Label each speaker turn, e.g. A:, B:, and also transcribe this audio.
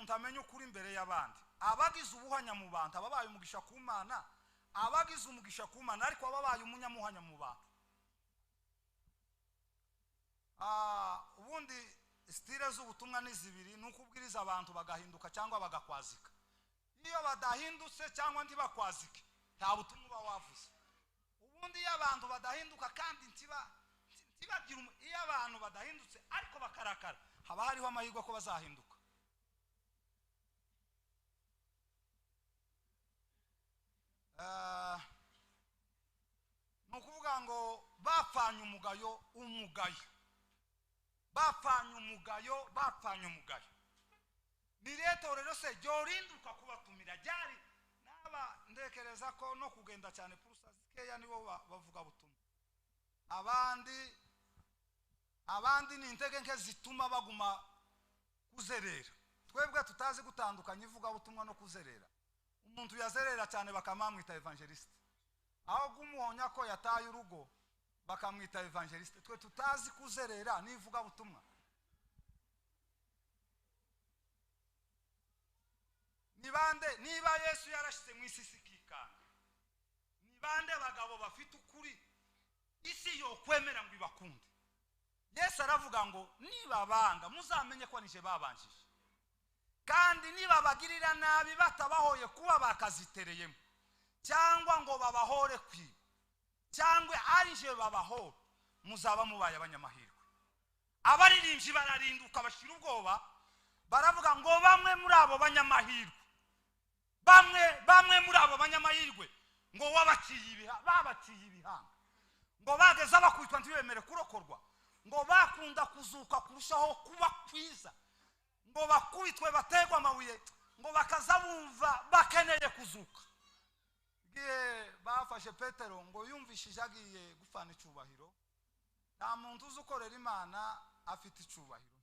A: umuntu amenya ukuri imbere y'abandi, abagize ubuhanya mu bantu, ababaye umugisha ku Mana, abagize umugisha ku Mana, ariko ababaye umunyamuhanya mu bantu. Ubundi style z'ubutumwa ni zibiri, ni ukubwiriza abantu bagahinduka cyangwa bagakwazika. Iyo badahindutse cyangwa ntibakwazike, nta butumwa uba wavuze. Ubundi iyo abantu badahinduka kandi ntibagira, iyo abantu badahindutse ariko bakarakara, haba hariho amahirwe ko bazahinduka. Ni ukuvuga ngo bapfanye umugayo, umugayo bapfanye umugayo, bapfanye umugayo. Ni rero se ryorinduka kubatumira ryari? Naba ndekereza ko no kugenda cyane purusa zikeya nibo bavuga butumwa. Abandi ni intege nke zituma baguma kuzerera. Twebwe tutazi gutandukanya ivuga butumwa no kuzerera. Umuntu yazerera cyane bakamwita evangeliste, aho gumuhonya ko yataye urugo bakamwita evangeliste. Twe tutazi kuzerera n'ivuga butumwa. Nibande niba Yesu yarashyize mu isi sikikanga, nibande bagabo bafite ukuri isi yo kwemera ngo ibakunde? Yesu aravuga ngo niba banga muzamenye ko nije babanjije, kandi niba bagirira nabi batabahoye kuba bakazitereyemo, cyangwa ngo babahore kwiba, cyangwa arije babahore, muzaba mubaye abanyamahirwe. Abaririmbyi bararinduka bashira ubwoba, baravuga ngo bamwe muri abo banyamahirwe, bamwe muri abo banyamahirwe ngo wabaciye babaciye ibihanga, ngo bageze abakwitwa ntibemere kurokorwa, ngo bakunda kuzuka kurushaho kuba kwiza, ngo bakubitwe bategwa amabuye, ngo bakaza bumva bakeneye kuzuka. Igihe bafashe Petero ngo yumvishije agiye gufana icyubahiro. Nta muntu uzi ukorera Imana afite icyubahiro.